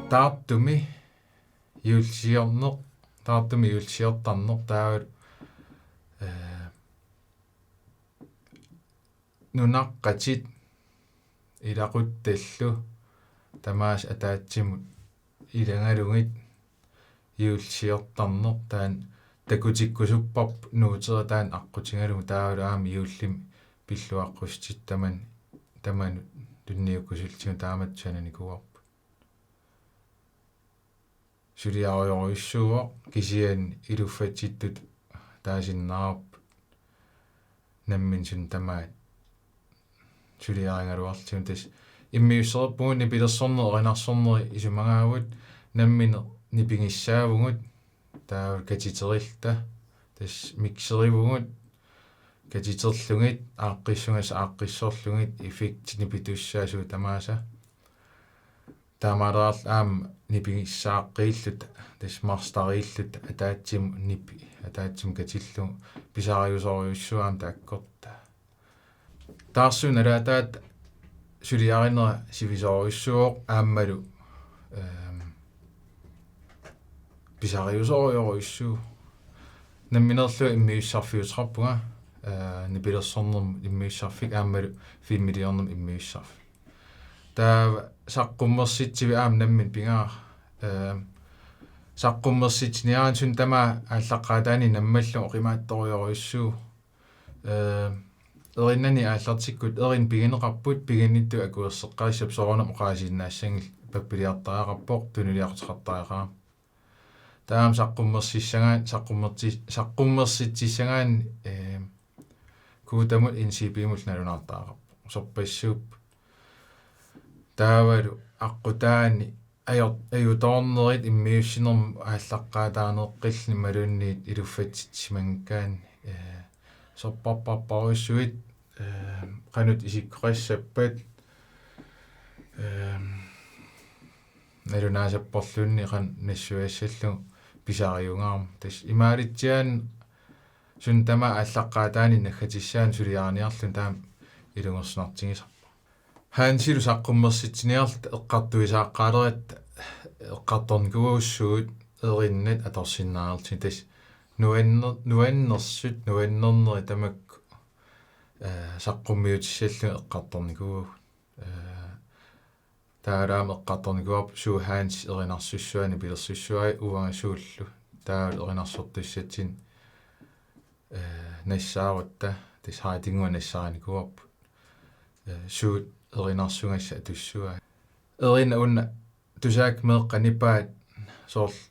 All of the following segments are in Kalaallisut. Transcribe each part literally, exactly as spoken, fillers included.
Taartumi juullisiorneq, taartumi juullisiortarneq taavalu, eh, nunaqqatit ilaquttallu tamaasa ataatsimut ilagalugit juullisiortarneq taanna takutikkusupparput nuutera taanna aqqutigalugu taavalu aamma juullimi pilluaqqussutit tamanut, tamanut tunniukkusullutigit taamatut sananikuuarput. Suliarujorujussuuvoq kisianni iluffatsittut taasinnaavarput nammineq suna tamaat suliarigaluarlugu. Tassa immiussereerpugut nipilersornerit erinarsornerit isumagaagut nammineq nipigissaavugut taava katiterilluta tassa mixerivugut katiterlugit aaqqissugassat aaqqissorlugit effektit nipitussaasut tamaasa. Taamaalilluta aamma nipigissaaqqiilluta tassa mastariilluta ataatsimut nipi, ataatsimut katillugu pisariusorujussuuvoq aamma taakkorta. Taarsuup nalaataata suliarinera sivisoorujussuuvoq aammalu, ehm, pisariusorujorujussuuvoq. Namminerlu immiussisarfiuteqarpunga, eh, nipilersornermut immiussisarfik aammalu filmiliornermut immiussisarfik. Taava saqqummersitsivik aamma nammineq pigaara. Eh, saqqummersitsiniaraanni suna tamaat aallaqqaataani nammallugu oqimaatsorujorujussuuvoq. Eh, erinnani aallartikkut erinnat pigineqarput piginnittut akuerseqqaassapput soorunami oqaasiinnaassanngillat pappiliartariaqarpoq tunuliaqutaqartariaqarami. Taava saqqummersissagaanni, saqqummersi-, saqqummersitsissagaanni, eh, Kuutamut N C B-mut nalunaartariaqarpoq. Sorpassuup. Taavalu aqqutaani ajor-, ajutoornerit immiussinermut aallaqqaataaneeqqilluni imaluunniit iluffatsitsimanngikkaanni, eh, sorpassuarpassuit, eh, qanoq isikkoqassappat, eh, nalunaasapporluunniit qanoq nassuiassallugu pisariugaarmat. Tassa imaalitsiaanni suna tamaat aallaqqaataani naggatissaanut suliariniarluni taama ilungersunartigisarpoq. Hansilu saqqummersitsiniarluta eqqartuisaaqqaaleratta eqqartornikuuvugut suut erinnat atorsinnaalerlutik tassa nuanner-, nuannersut, nuannernerit tamakku, eh, saqqummiutissallugit eqqartornikuuvugut. Eh, taavalu aamma eqqartornikuuarput suut Hans erinarsussuai nipilersussuai uanga suullu. Taavalu erinarsortussatsinnik, eh, nassaarutta, tassa Heidingua nassaarinikuuarput. Eh, suut erinarsugassat atussuai. Erinnat una tusaakkit meeqqat nipaat soorlu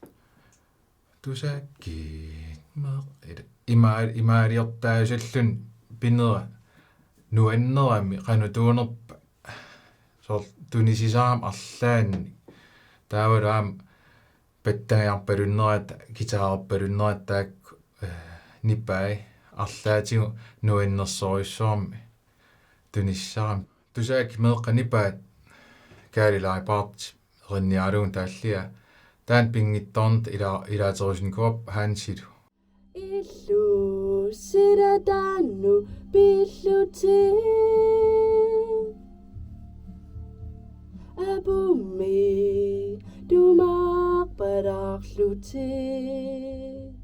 tusaakkit meeq-, ila, ima-, imaaliortaasalluni pinera nuannerami qanoq tuunerpa soorlu tunisisarami arlaannik. Taavalu aamma pattagiarpalunnerata, guitarerpalunnerata taakku, eh, nipai arlaatigut nuannersorujussuarmik tunisisarami. Tusaakkit meeqqat nipaat Kaali Leibartip erinniaralugu taallia. Taanna pinngitsoornata ila-, ilaaterusunnikuuarput Hansilu. Illu sila taanna pillutik. Apummi tumaarpalarlutik.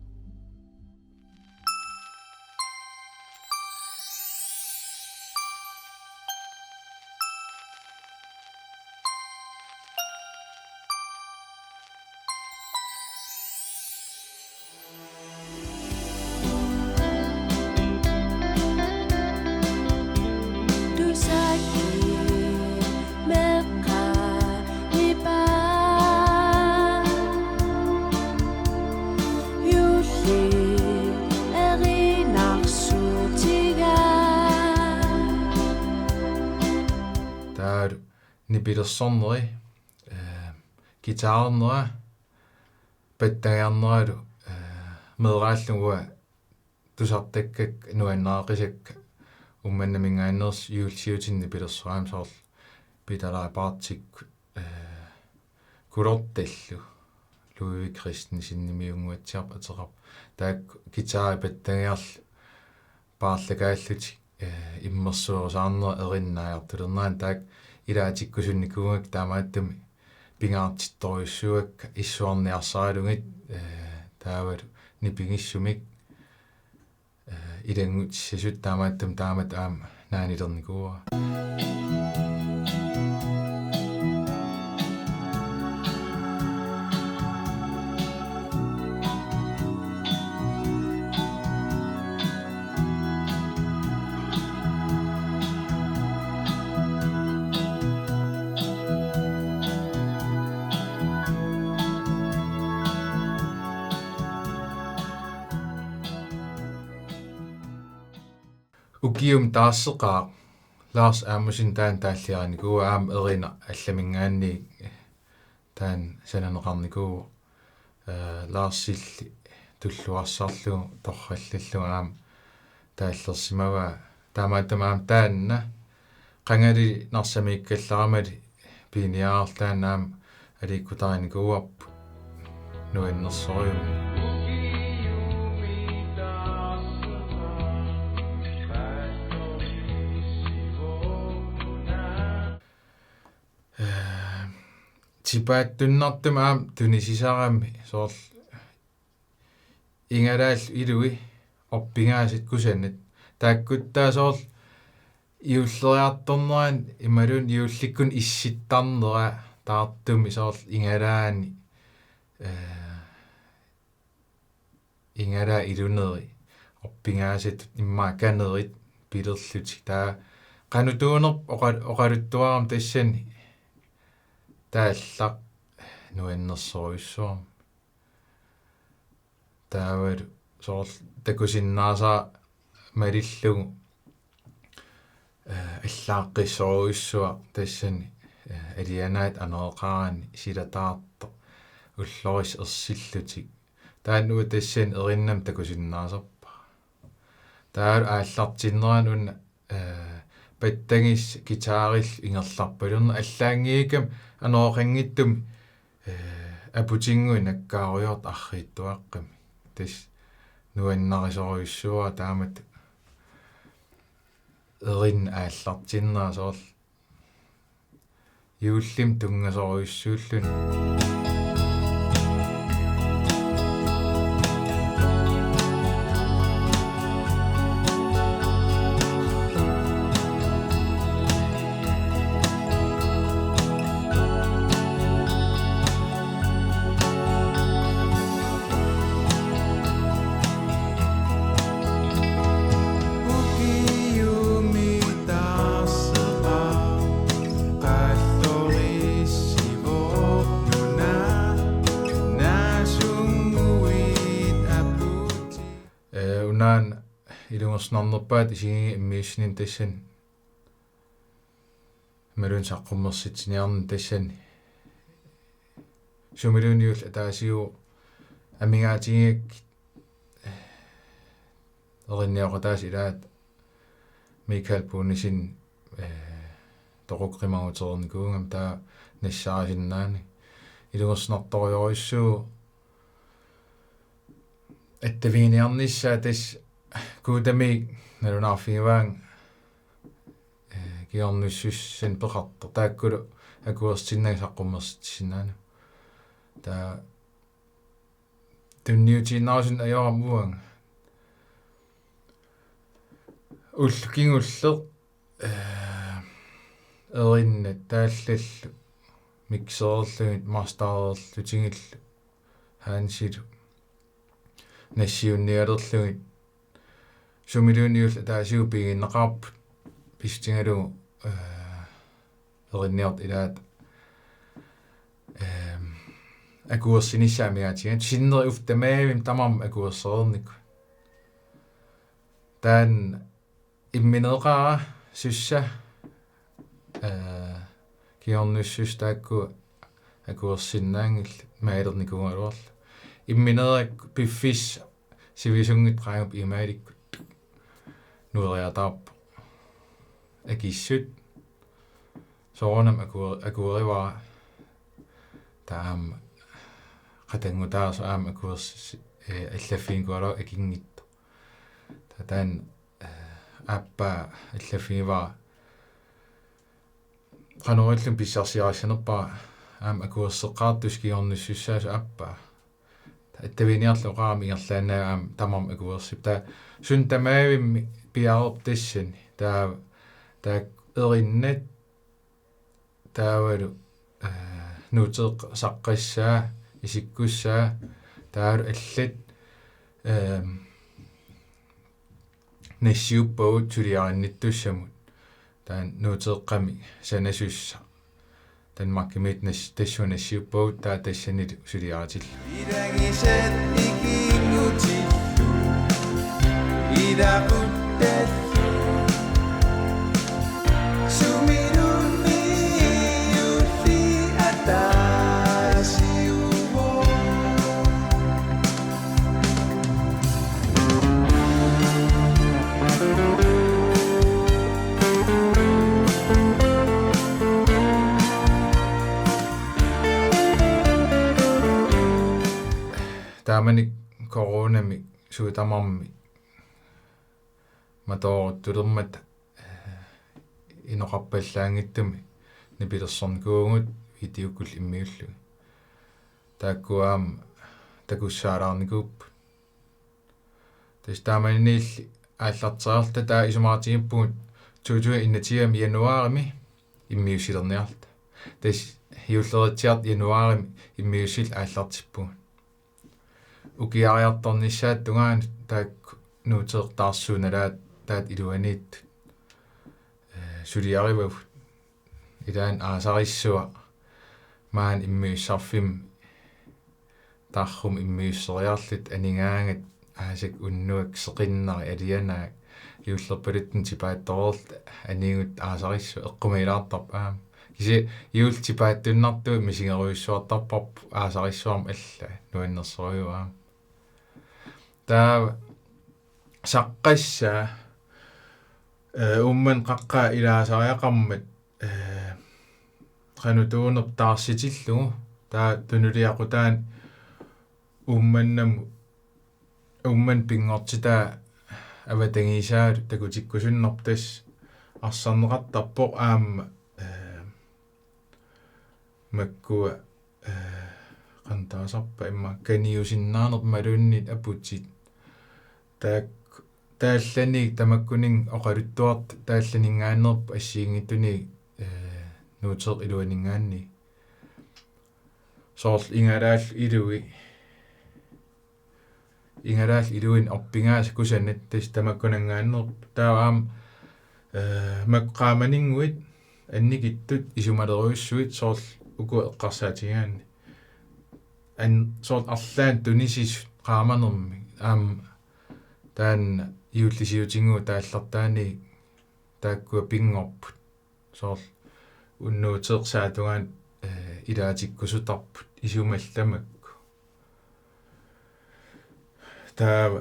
Tusaakkit meeqqat nipaat. Juulli erinarsuutigaaq. Taavalu nipilersorneri, eh, guitarernera, pattagiarneralu, eh, meeraallunga tusartakkakka nuannaaqisakka Uummannaminngaanneersut juullisiutini nipilersorami soorlu Peter Leibartikkut, eh, Kulortallu Ludvig Christensenimiunnguatsiarpoq ateqarpoq. Taakku guitarit pattagiarlu paarlakaallutik, eh, immersuerusaarnerat erinnaajartulernerani taakku ilaatikkusunnikuugakkit taamaattumik pingaartittorujussuuakka issuarniarsaralugit, eh, taavalu nipigissumik, eh, ilanngutissasut taamaattumik taamatut aamma naanilernikuuara. Ukiumi taarseqaaq Lars Amundsen taanna taalliarinikuuvoq, aamma Erinaq allaminngaanniit taanna sananeqarnikuuvoq. Eh, Larsilli tulluarsarlugu torrallallugu aamma taallersimavaa. Taamaattumik aamma taanna qangali Narsamiikkallaramali piniarlugu taanna aamma aliikkutarinikuuarput nuannersorujussuarmik. Eh, tipaattunnartumik aamma tunisisarami soorlu igalaallu ilui orpigaasat kusanat. Taakkuttaa soorlu juulleriartornerani imaluunniit juullikkut issittarnera taartumi soorlu igalaani, eh, igalaap iluneri orpigaasat immaqa kanerit pilerlutik. Taava qanoq tuunerp oqa-, oqaluttuarama tassani taallaq nuannersorujussuarmik. Taavalu soorlu takusinnaasara malillugu, eh, allaaqqissorujussuaq tassani, eh, alianaata anoreqarani silataartoq ullorissat ersillutik. Taanna uanga tassani erinnama takusinnaasarpara. Taavalu aallartinnerani una, eh, pattagissaq guitarillu ingerlarpaluarneq allaanngikkaanni anoreqanngitsumik, eh, aputinnguit nakkaarujoortut arriitsuaqqamik. Tassa nuannarisorujussuuara taamatut erinneq aallartinnera soorlu juullimi tunngasorujussuulluni. Eh, unaana ilungersunarnerpaatut isigiga immiussineq tassani. Imaluunniit saqqummersitsiniarneq tassani. Sumiluunniit juulli ataasiuvoq amigaatigigakkit erinioqataasut ilaat Mikael Bundesen, eh, toqukkut qimagutereernikuugami taava nassaarisinnaaneq. Ilungersunartorujussuuvoq attaviginiarnissaa tassa Guutamik nalunaarfigivaanga, eh, kingornussussani peqartoq. Taakkulu akuersitinnagit saqqummersitsisinnaaneq. Taava tunniutiinnarusutut ajorama uanga. Ulloq kingulleq, eh, erinnat taallallu mixererlugit mastererlutigillu Hansilu nassiunnialerlugit sumiluunniit juulli ataasiuvoq pigiinnaqaarput pissutigalugu, eh, erinniortut ilaat, ehm, akuersinissaa amigaatigigakkit. Sinneri uffa tamaavimmik tamarmik akuersereernikkut. Taanna immineqaara sussa, eh, kingornussuseq taakku akuersinnaanngillat maalernikuugaluarlugit. Immineerakku piffissaq sivisunngitsoq qaangiuppat imaalikkut nueriataarpoq. Akissut soorunami akuer-, akuerivara. Taava aamma qatanngutaasoq aamma akuers-, eh, allaffiginikuugaluarpoq akinngitsoq. Taava taanna, eh, aappaa allaffigivara. Qanoq ililluni pissarsiarissanerpara aamma akuerseqqaartussat kingornussussaasoq aappaa. Attaviniarlu oqarami ingerlaannaq aamma tamarmik akuersippoq. Taava suut tamaavimmik piareerput tassani. Taava, taava erinnat taavalu, eh, nuuteeqqat saqqassaa, isikkussaa, taavalu allat, ehm, nassiuppagut suliarinnittussamut. Taanna nuuteeqqamik sanasussaq. Danmarkimiit nas-, tassunga nassiuppagut taava tassanilu suliaritillugu. Ilagisat ikinngutillu, ilaquttallu, sumiluunniit juulli ataasiuvoq. Taamani coronami suut tamarmik matooruttulermata, eh, inoqarpallaanngitsumik nipilersornikuuvugut videokkullu immiullugit. Taakku aamma takussaalaarnikuupput. Tassa taamaniilli aallarteriarluta taava isumaqatigiippugut to tusind enogtyve januaarimi immiussilerniarluta. Tassa juulleritsiartoq januaarimi immiussilluta aallartippugut. Ukiariartornissaata tungaanut taakku nuuteeqqat taarsuup nalaataata iluaniittut, eh, suliarivagut. Ilaanni aasarissuaq maani immiussarfimmi tarrummi immiusseriarluta anigaangat aasakkut unnuakkut seqinnarit alianaat juullerpaluttunik tipaattoreerluta anigut aasarissuaq eqqumiilaartarpoq aamma. Kisianni juulli tipaattunnartugut misigerujussuartarparput aasarissuarmik allaat nuannersorujuuvoq aamma. Taava saqqassaa, eh, Uummannap qaqqap ilaasariaqarmat, eh, qanoq tuunerpoq taarsitillugu. Taava tunuliaqutaani Uummannamut, Uummannap pinngortitaa avatangiisaalu takutikkusunnarpoq, tassa arsarneqartarpoq aamma, eh, makkua, eh, qanoq taasarpa, immaqa kaniusinnaanerput imaluunniit aputit. Taak-, taallani tamakkuninnga oqaluttuartut taallaninngaanneerput assigiinngitsuni, eh, nuuteeqqat iluaninngaanniit. Soorlu Ingalaallu Ilui, Ingalaallu Iluini orpigaasa kusanat tassa tamakkunanngaanneerput. Taava aamma, eh, makku qaamaninnguit annikittut isumalerujussuit soorlu uku eqqarsaatigigaanni. An-, soorlu arlaannik tunisisut qaamanermik. Aamma taanna juullisiutinnguup taallartaani taakkua pinngorput. Soorlu unnuuteersaat tungaanut, eh, ilaatikkusutarput isumallu tamakku. Taava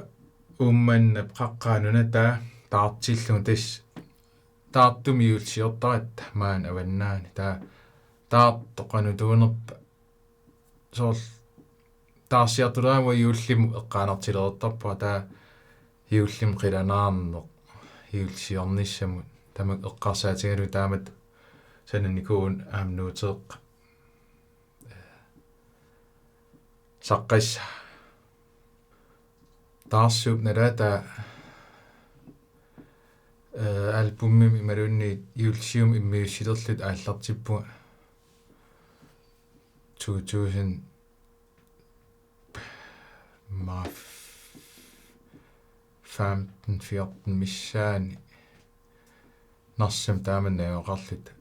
Uummannap qaqqap nunataa taartillugu tassa taartumik juullisiortaratta maani avannaani. Taava taartoq qanoq tuunerpa soorlu taarsiartuleraangat juullimut eqqaanartilereertarpara, taava juullimi qilanaarneq juullisiornissamut, tamakku eqqarsaatigalugu taamatut sananikuuvugut aamma nuuteeqqat. Saqqassaa. Taarsuup nalaataa, eh, albumimi imaluunniit juullisiumut immiussilerluta aallartippunga to tusind, ma-, femten fjorten missaani Narsami taama najugaqarluta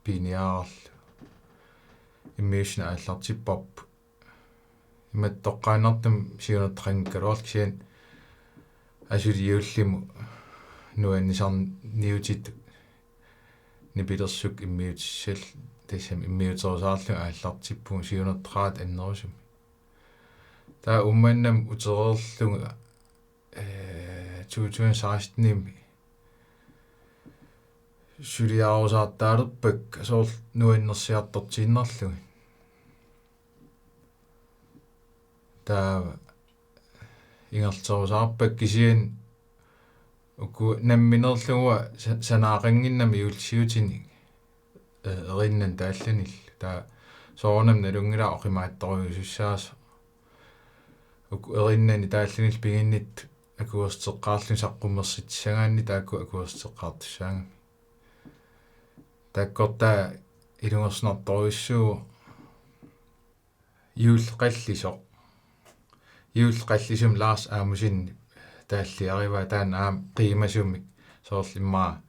piniarluta immiussineq aallartipparput. Imatut toqqaannartumik siunertaqanngikkaluarluta kisianni asuli juullimut nuannisarniutitut nipilersukkut immiutissalluta, tassami immiuterusaarlunga aallartippugut siunertaqarata annerusumik. Taava Uummannamut utereerlunga, eh, to tusind sekstenimi suliarusaartaalerpakka soorlu nuannersiartortiinnarlugit. Taava ingerlarusaarpakka kisianni uku nammineerlunga sa-, sanaaqannginnami juullisiutinik, eh, erinnani taallanillu. Taava Soorunami nalunngilara oqimaatsorujussuusoq. Uku erinnani taallunillu piginnittoq akuersiteqqaarluni saqqummersitsissagaanni taakku akuersiteqqaartussaagami. Taakkortaa ilungersunartorujussuuvoq juulli qallisoq. Juulli qallisumik Lars Amundsen taalliarivaa, taanna aamma qiimasumik soorlu immaqa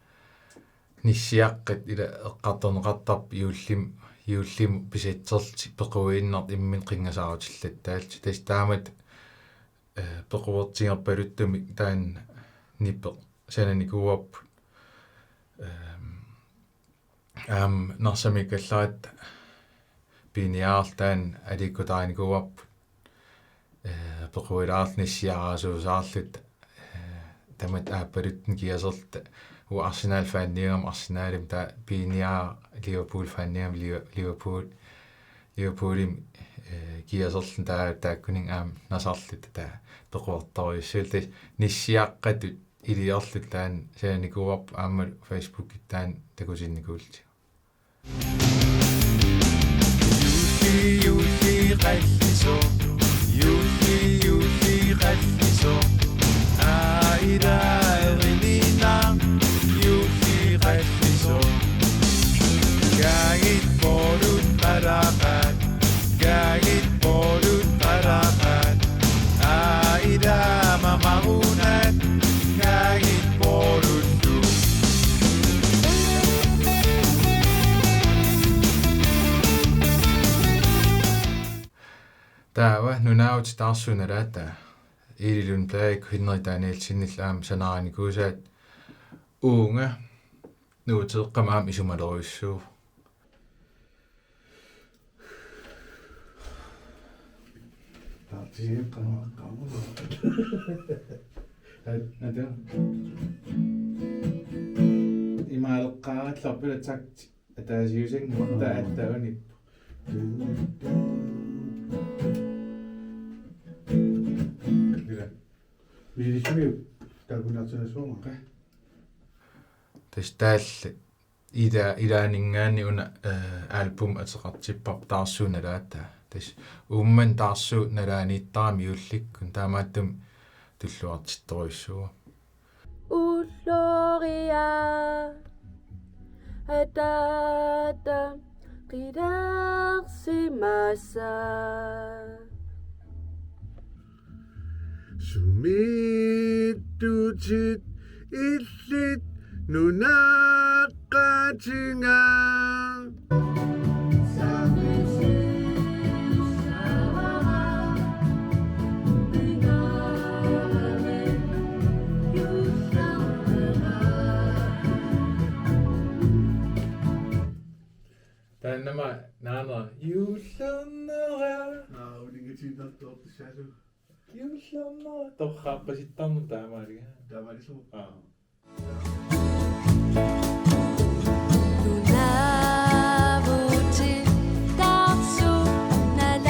nissiaqqat ila eqqartorneqartarput juullim-, juullimut pisatserlutik pequiinnartut imminut qinngasaarutillattaallutik. Tassa taamatut, eh, pequertigerpaluttumik taanna nipeq sananikuuarput. Ehm, aamma Narsamiikkallaratta piiniaarluta taanna aliikkutaarinikuuarput. Eh, pequilaarluta nissiaraasuusaarluta, eh, tamatta aappaluttunik kiaserluta. Uanga Arsenal-faniugama Arsenalimi, taava piiniaara Liverpool-faniugama Liver-, Liverpool, Liverpoolimi, eh, kiaserluni, taava taakkuninnga aamma nasarluta taava pequertorujussuulluta. Tassa nissiaqqatut iliorluta taanna sananikuuarput, aammalu Facebookimi taanna takutinnikuulluta. Juulli, juulli qallisoq. Juulli, juulli qallisoq. Aila erinina. Juulli qallisoq. Kaagit poorut alaqaat. Kaagit poorut alaqaat. Aila mamarunat. Kaagit poorullu. Taava Nunaavutit Taarsuup Nalaata, Eli Lundblad, Henrik Danielsenillu aamma sanaarinikuusaat, uunga nuuteeqqami aamma isumalerujussuuvoq. Taarsigeqqanuaqqaarlugu. At-, ata. Imaaleqqaarallarput ila takt ataasiusannguaq, taava attaunippoq. Ila. Misiliisumiuk taakkunartilaassuunga. Tassa taallat ila-, ilaanninngaanniit una, eh, album ateqartipparput Taarsuup Nalaata. Tassa Uummannap Taarsuup nalaaniittarami juullikkut, taamaattumik tulluartittorujussuuvoq. Ulloria ataata qilersimasa. Sumiittutit illit nunaqqatinga. Taannama naana juullernera. Naa, uninngatiinnartoortussaalu. Juullernera torraappasittarneq taamaaliga. Taamaalisoq. Aa. Nunaavutit Taarsuup Nalaata.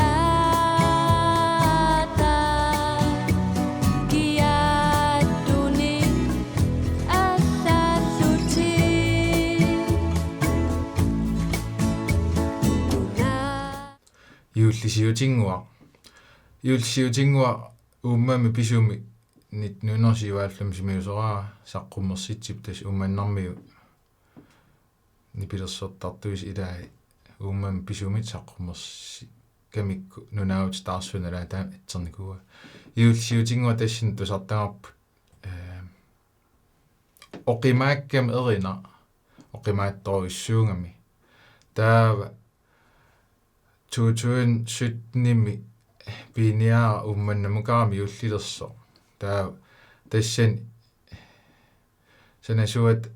Kiaattunik allaallutit. Juullisiutinnguaq. Juullisiutinnguaq Uummami pisumi nitten hundrede syvoghalvfemsimiusoraara saqqummersitsipput, tassa Uummannarmiut nipilersortartuisa ilai Uummami pisumit saqqummersikkamikku Nunaavutit Taarsuup Nalaata taanna atsernikuuaa. Juullisiutinnguaq tassani tusartagarput, eh, oqimaakkami erinaq oqimaatsorujussuugami. Taava to tusind syttenimi piiniara Uummannamukarami juullilersoq. Taava tassani sanasuat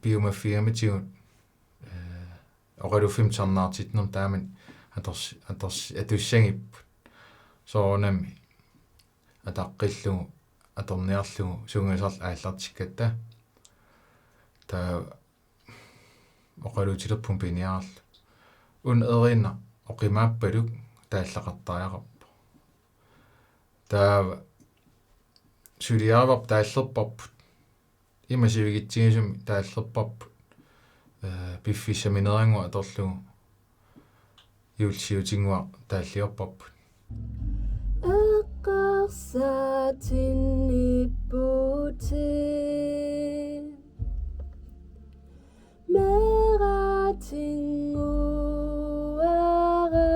piumaffigamitigut, eh, oqaluffimmi tusarnaartitsinermi taamani ators-, ators-, atussagipput. Soorunami ataqqillugu, atorniarlugu, sungiusarlu aallartikkatta. Taava oqaluutilerpunga piiniarallu: Una erinaq oqimaappaluk taallaqartariaqarpoq. Taava suliarivarput taallerparput. Ima sivikitsigisumik taallerparput, eh, piffissaminerannguaq atorlugu. Juullisiutinnguaq taalliorparput. Eqqarsaatinniipputit. Meeraatinnguara.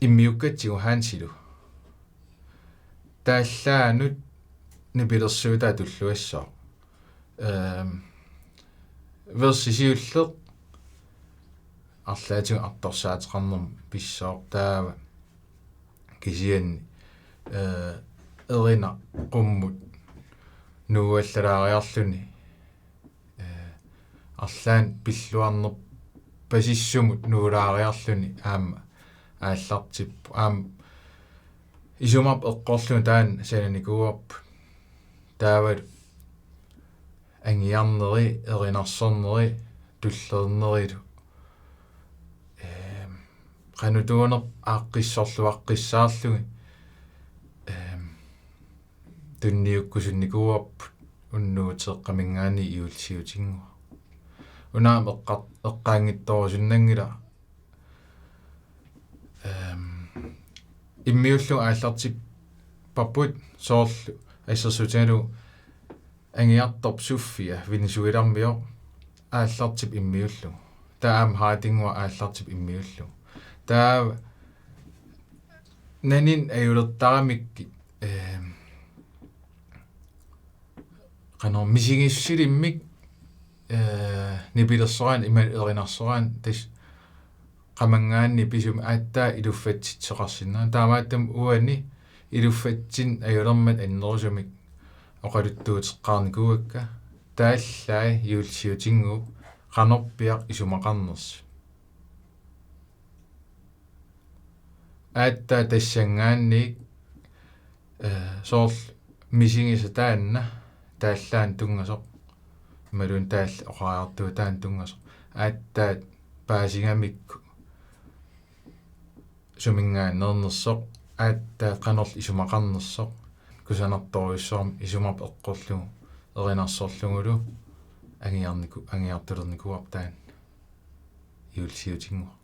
Immiukkatsigu Hansilu. Taallaanut nipilersuutaa tulluassaaq. Ehm, versi siulleq arlaatigut artorsaateqarnermut pissooq taava kisianni, eh, erinaq qummut nuuallalaariarluni, eh, arlaannik pilluarnerpasissumut nuulaariarluni aamma aallartippoq. Aamma isumarput eqqorlugu taanna sananikuuarput. Taavalu angiarneri, erinarsorneri, tulleriinnerilu. Ehm, qanoq tuunerp aaqqissorluaqqissaarlugit, ehm, tunniukkusunnikuuarput unnuuteeqqaminngaanniit Juullisiutinnguaq. Una aamma eqqa-, eqqaanngitsorusunnanngilaq. Ehm, immiullugu aallartipparput soorlu assersuutigalugu angiartorp Sofia Venezuelamioq aallartippoq immiullugu. Taava aamma Haatinnguaq aallartippoq immiullugu. Taava nanineq ajulertaramikkit, ehm, qanoq misigissutsilimmik, eh, nipilersoraanni imaluunniit erinarsoraanni tassa qamanngaanniit pisumik aatsaat iluffatsitseqarsinnaanera. Taamaattumik uani iluffatsinneq ajulermat annerusumik oqaluttuuteqqaarnikuuakka. Taallai Juullisiutinnguup qanorpiaq isumaqarnersoq. Aatsaat tassanngaanniit, eh, soorlu misigisaq taanna taallaannut tunngasoq. Imaluunniit taallat oqariartuutaannut tunngasoq. Aatsaat paasigamikku suminngaanneernersoq, aatsaat qanorlu isumaqarnersoq, kusanartorujussuarmik isumarput eqqorlugu, erinarsorlugulu angiarniku-, angiartulernikuuarput taanna Juullisiutinnguaq.